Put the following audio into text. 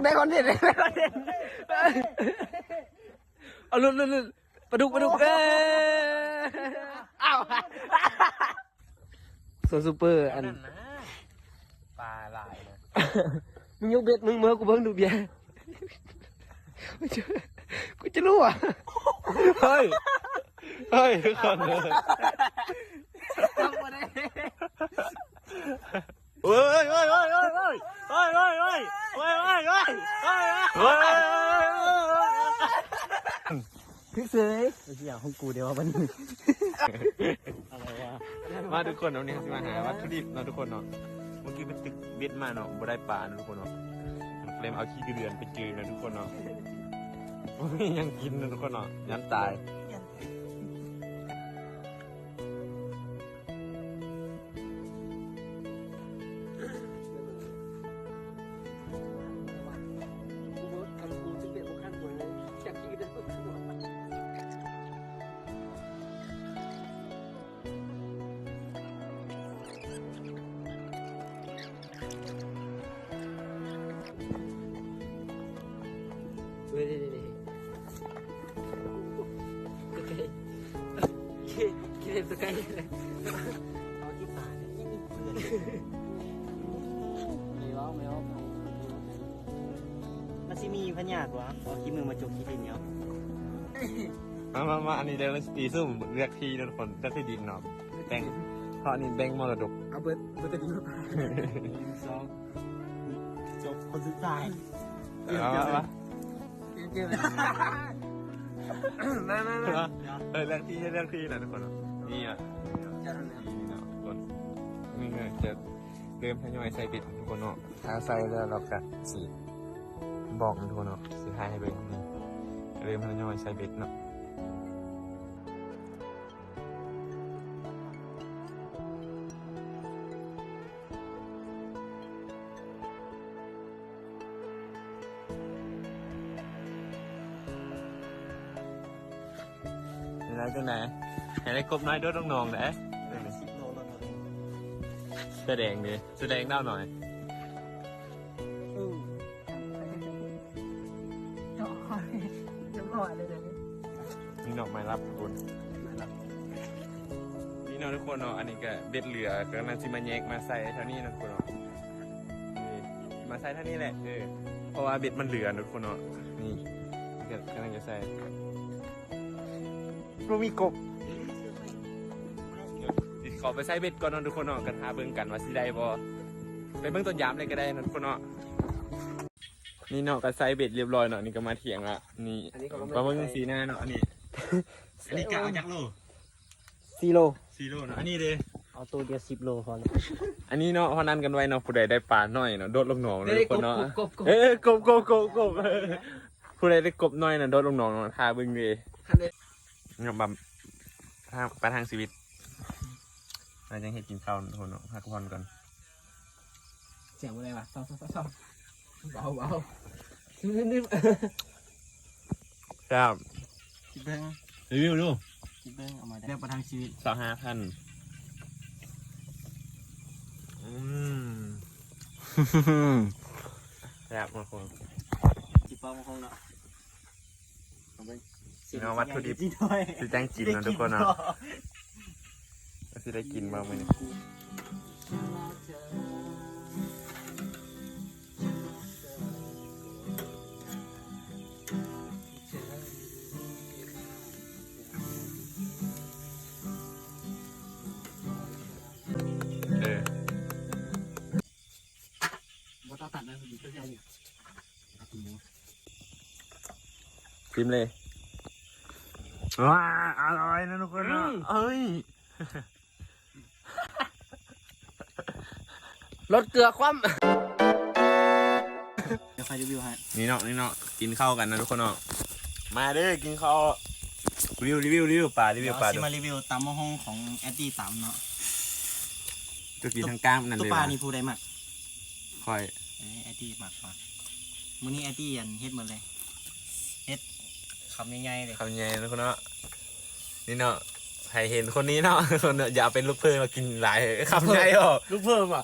ໄດ້ຄອນເທັນ ໄດ້ຄອນເທັນ. ເອົາ ຫຼຸດ ຫຼຸດ ຫຼຸດ ປາດຸກ ປາດຸກ ເອີ ອ້າວ ໂຊຊູເປີ ອັນ ນັ້ນນະ ປາຫຼາຍນະ. ມຶງຍົກເບັດ ມຶງມາໃຫ້ກູເບິ່ງດູເບຍ. ກູຈະຮູ້ຫວາ? ເຮີ້ຍ ເຮີ້ຍ ທຸກຄົນ ເຮີ້ຍ ເຮີ້ຍ ເຮີ້ຍ ເຮີ້ຍ. ຖືກເສີຍ ເປັນຫຍັງຂອງກູເດວະບັດນີ້? ມາທຸກຄົນ ວັນນີ້ເຮົາຊິມາຫາວັດຖຸດິບເນາະທຸກຄົນເນາະ. ເມື່ອກີ້ໄປຕຶກເບັດມາເນາະ ບໍ່ໄດ້ປາເນາະທຸກຄົນເນາະ. ເລີຍມາເອົາຂີ້ກະເດືອນໄປຈື່ເນາະທຸກຄົນເນາະ. ບໍ່ມີຫຍັງກິນເນາະທຸກຄົນເນາະ ຢ້ານຕາຍ. ເວີຍ ນີ້ ນີ້ ນີ້ ຕົວໄກ່ ກິນຕົວໄກ່ ເອົາທີ່ປາກ ນີ້ ນີ້ ເພື່ອນ ແມ່ນບໍ່ ແມ່ນບໍ່? ມັນຊິມີພະຍາດບໍ່? ເອົາຂີ້ມືມາຈົກຂີ້ດິນເອົາ. ມາ ມາ ມາ ອັນນີ້ເດີ ມັນຊິຕີຊຸ່ມ ເລືອກທີ່ເດີທຸກຄົນ ເລືອກທີ່ດິນເນາະ. ແບ່ງ ເພາະອັນນີ້ແບ່ງມໍລະດົກ ເອົາເບິດ ເບິດແຕ່ດິນ ໜຶ່ງ ສອງ ຈົບ ຄົນສຸດທ້າຍ. ເອົາ ເອົາ ເອົາ ມາ ມາ ມາ ເອີ ເລືອກທີ່ ເລືອກທີ່ນະທຸກຄົນ. ນີ້ລະ ນີ້ເນາະທຸກຄົນ ນີ້ນະ ຈະເລີ່ມທະຍອຍໃສ່ເບັດທຸກຄົນເນາະ. ຖ້າໃສ່ແລ້ວ ເຮົາກະຊິບອກທຸກຄົນເນາະ ຊິຖ່າຍໃຫ້ເບິ່ງ. ນີ້ ເລີ່ມທະຍອຍໃສ່ເບັດເນາະ. ເປັນໄງ ຈັ່ງໃດ? ໃຫ້ໄດ້ກົບນ້ອຍໂດດລົງໜອງເດ້. ສິບໂລແລ້ວເນາະ. ສະແດງເດ້ ສະແດງດາວໜ້ອຍ. ອື ຮຽບຮ້ອຍເລີຍ. ນີ້ເນາະ ໄມ້ລັບທຸກຄົນ ໄມ້ລັບ. ນີ້ເນາະທຸກຄົນເນາະ ອັນນີ້ກະເບັດເຫຼືອ ກຳລັງຊິມາແຍກມາໃສ່ແຖວນີ້ເນາະທຸກຄົນເນາະ. ນີ້ ມາໃສ່ແຖວນີ້ແຫຼະ ເອີ ເພາະວ່າເບັດມັນເຫຼືອເນາະທຸກຄົນເນາະ. ນີ້ ກຳລັງຈະໃສ່ ບໍ່ມີກົບ. ດຽວຊິເຂົ້າໄປໃສ່ເບັດກ່ອນເນາະທຸກຄົນເນາະ ກະຖ້າເບິ່ງກັນວ່າຊິໄດ້ບໍ່. ໄປເບິ່ງຕອນຍາມເລີຍກະໄດ້ເນາະທຸກຄົນເນາະ. ນີ້ເນາະ ກະໃສ່ເບັດຮຽບຮ້ອຍເນາະ. ນີ້ກະມາຖຽງລະ ນີ້ ມາເບິ່ງສີໜ້າເນາະ. ອັນນີ້ ອັນນີ້ກະເອົາຈັກໂລ? ສີ່ໂລ ສີ່ໂລເນາະ. ອັນນີ້ເດ້? ເອົາໂຕດຽວສິບໂລພໍແລ້ວ. ອັນນີ້ເນາະ ເຮົານັດກັນໄວ້ເນາະ ຜູ້ໃດໄດ້ປານ້ອຍເນາະ ໂດດລົງໜອງເລີຍທຸກຄົນເນາະ. ເອີ ກົບ ກົບ ກົບ ກົບ ຜູ້ໃດໄດ້ກົບນ້ອຍນະ ໂດດລົງໜອງເນາະ. ຖ້າເບິ່ງເດ້ ເນາະ ບຳ ປະທັງຊີວິດ ເຮົາຍັງເຮັດກິນເຂົ້າທຸກຄົນເນາະ. ພັກຜ່ອນກ່ອນ. ສຽງບໍ່ໄດ້ຫວາ? ເຊົາ ເຊົາ ເຊົາ ເບົາ ເບົາ ແຊບ. ກິນເບິ່ງ ຣີວິວດູ ກິນເບິ່ງ ເອົາມາໄດ້ແນວປະທັງຊີວິດ ຊາວຫ້າພັນ. ອືມ ແຊບມາກຄົນ ຈິເປົາມາຄົນເນາະ. ເອົາເບິ່ງ ພີ່ນ້ອງ ວັດຖຸດິບ ຊິແຕ່ງກິນເນາະທຸກຄົນເນາະ. ຊິໄດ້ກິນບໍ່ມື້ນີ້? ເອີ ບໍ່ຕ້ອງຕັດນະ ກິນເລີຍ. ວ້າ ອະລ່ອຍນະທຸກຄົນເນາະ. ອືມ ເອີຍ ລົດເກືອຄວ່ຳ. ດຽວຂ້ອຍຣີວິວໃຫ້. ນີ້ເນາະ ນີ້ເນາະ ກິນເຂົ້າກັນນະທຸກຄົນເນາະ. ມາເດີ ກິນເຂົ້າ. ຣີວິວ ຣີວິວ ຣີວິວປາ ຣີວິວປາ. ຊິມາຣີວິວຕຳບັກຫຸ່ງຂອງແອດດີ້ຕຳເນາະ. ຕົວກິນທັງກ້າງນັ້ນເດ້. ປານີ້ຜູ້ໃດມັກ? ຂ້ອຍ. ເອີ ແອດດີ້ມັກຫວາ? ມື້ນີ້ແອດດີ້ ອັນ ເຮັດໝົດເລີຍ ເຮັດຄຳໃຫຍ່ໆເລີຍ ຄຳໃຫຍ່ເນາະ. ນີ້ເນາະ ໃຫ້ເຫັນຄົນນີ້ເນາະ ຄົນເນາະ ຢ່າເອົາເປັນລູກເພີ່ມາກິນຫຼາຍ ຄຳໃຫຍ່ອອກ. ລູກເພີ່ມຫວາ?